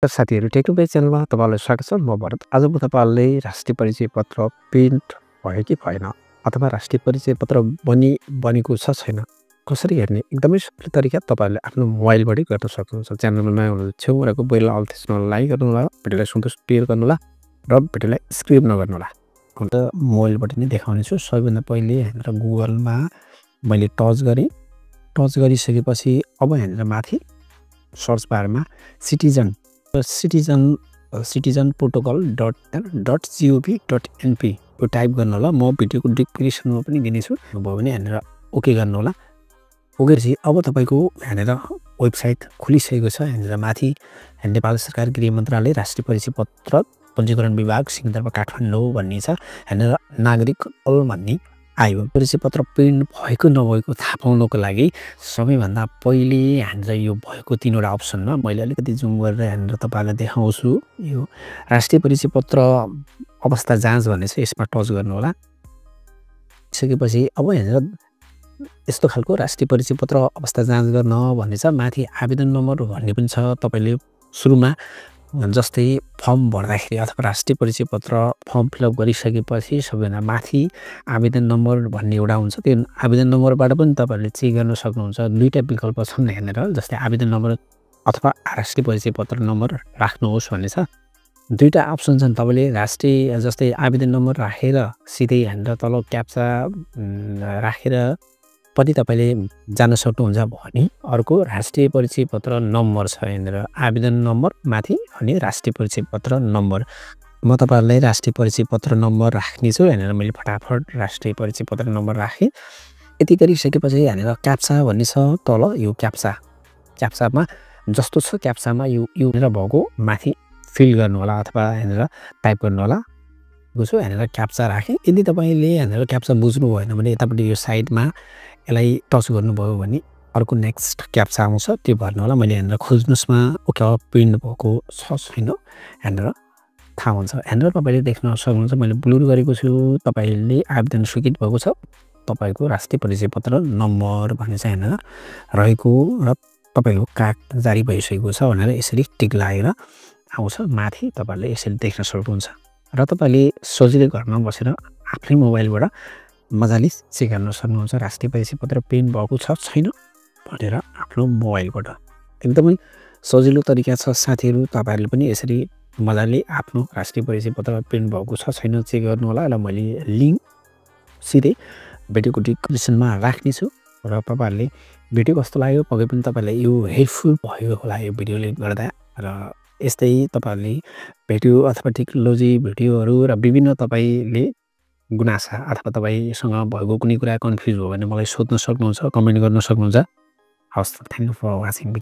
साथीहरु टेक्नोबाई च्यानलमा तपाईहरुलाई स्वागत छ। म भरत। आज म तपाईहरुले राष्ट्रिय परिचय पत्र प्रिन्ट भयो कि भएन अथवा राष्ट्रिय परिचय पत्र बनेको छ छैन कसरी हेर्ने एकदमै सजिलो तरिका तपाईहरुले आफ्नो मोबाइलबाटै गर्न सक्नुहुन्छ। च्यानलमा नयाँ हुनुहुन्छ छेउको बेल अल त्यसमा लाइक गर्नु होला, भिडियोलाई सन्तोष क्लियर गर्नु होला र भिडियोलाई स्किप नगर्नु होला। अन्त मोबाइलबाट नै देखाउने छु। सबैभन्दा पहिले यहाँनिर गुगलमा मैले टच गरे। टच गरिसकेपछि अब यहाँनिर माथि सर्च बारमा citizenprotocol.gov.np यो टाइप गर्नु होला। म भिडियोको डिस्क्रिप्सनमा पनि दिनेछु। भयो भने यहाँनिर ओके गर्नु होला। ओकेपछि अब तपाईको यहाँनिर वेबसाइट खुलिसकेको छ। यहाँनिर माथि नेपाल सरकार गृह मन्त्रालय राष्ट्रिय परिचय पत्र पञ्जीकरण विभाग सिंहदरबार काठमाडौँ भन्ने छ। यहाँनिर नागरिक अल भन्ने आयो। परिचय पत्र प्रिन्ट भएको नभएको थाहा पाउनको लागि सबैभन्दा पहिले यहाँनिर यो भएको तीनवटा अप्सनमा मैले अलिकति जुम गरेर यहाँनिर तपाईहरुलाई देखाउँछु। यो राष्ट्रिय परिचय पत्र अवस्था जाँच भन्ने छ, यसमा टच गर्नु होला। सकेपछि अब यहाँनिर यस्तो खालको राष्ट्रिय परिचय पत्र अवस्था जाँच गर्न भन्ने छ। माथि आवेदन नम्बर भन्ने पनि छ। तपाईले सुरुमा जस्तै फर्म भर्दाखेरि अथवा राष्ट्रिय परिचय पत्र फर्म फिलअप गरिसकेपछि सबैभन्दा माथि आवेदन नम्बर भन्ने एउटा हुन्छ। त्यो आवेदन नम्बरबाट पनि तपाईहरुले चेक गर्न सक्नुहुन्छ। दुईटा विकल्प छन् यहाँनिर, जस्तै आवेदन नम्बर अथवा राष्ट्रिय परिचय पत्र नम्बर राख्नुहोस् भन्ने छ। दुईटा अप्सन छन्। तपाईले राष्ट्रिय जस्तै आवेदन नम्बर राखेर सिधै यहाँनिर तल क्याप्चा राखेर पनि तपाईले जान सक्नुहुन्छ भने अर्को राष्ट्रिय परिचय पत्र नम्बर छ। यहाँनिर आवेदन नम्बर माथि अनि राष्ट्रिय परिचय पत्र नम्बर। म तपाईहरुलाई राष्ट्रिय परिचय पत्र नम्बर राख्ने छु। यहाँनिर मैले फटाफट राष्ट्रिय परिचय पत्र नम्बर राखे। यति गरिसकेपछि यहाँनिर क्याप्चा भन्ने छ तल। यो क्याप्चामा जस्तो छ क्याप्चामा यो भएको माथि फिल गर्नु होला अथवा यहाँनिर टाइप गर्नु होला। बुझ्यो? यहाँनिर क्याप्चा राखे। यदि तपाईले यहाँनिर क्याप्चा बुझ्नु भएन भने यतापट्टि यो साइडमा यसलाई टच गर्नुभयो भने अर्को नेक्स्ट क्याप्चा आउँछ, त्यो भर्नु होला। मैले यहाँनिर खोज्नुसमा ओके प्रिन्ट भएको छ छैन यहाँनिर थाहा हुन्छ। यहाँनिर तपाईले देख्न सक्नुहुन्छ मैले ब्लर गरेको छु। तपाईले आवेदन स्वीकृत भएको छ, तपाईको राष्ट्रिय परिचय पत्र नम्बर भन्ने चाहिँ यहाँनिर रहेको र तपाईको कार्ड जारी भइसकेको छ भनेर यसरी टिक लागेर आउँछ। माथि तपाईले यसरी देख्न सक्नुहुन्छ र तपाईले सजिलै घरमा बसेर आफ्नै मोबाइलबाट मजाले चेक गर्न सक्नुहुन्छ राष्ट्रिय परिचय पत्र प्रिन्ट भएको छ छैन भनेर आफ्नो मोबाइलबाट। एकदमै सजिलो तरिका छ साथीहरु। तपाईहरुले पनि यसरी मजाले आफ्नो राष्ट्रिय परिचय पत्र प्रिन्ट भएको छ छैन चेक गर्नु होला। र मैले लिंक सिधै भिडियोको डिस्क्रिप्सनमा राख्ने छु र तपाईहरुले भिडियो कस्तो लाग्यो पक्कै पनि तपाईलाई यो हेल्पफुल भयो होला यो भिडियोले गर्दा। र यस्तै तपाईहरुले भिडियो अथवा टेक्नोलोजी भिडियोहरु र विभिन्न तपाईले गुनासा अथवा तपाईसँग भएको कुनै कुरा कन्फ्युज भयो भने मलाई सोध्न सक्नुहुन्छ, कमेन्ट गर्न सक्नुहुन्छ। हवस्, थ्यांक यू फर वाचिङ।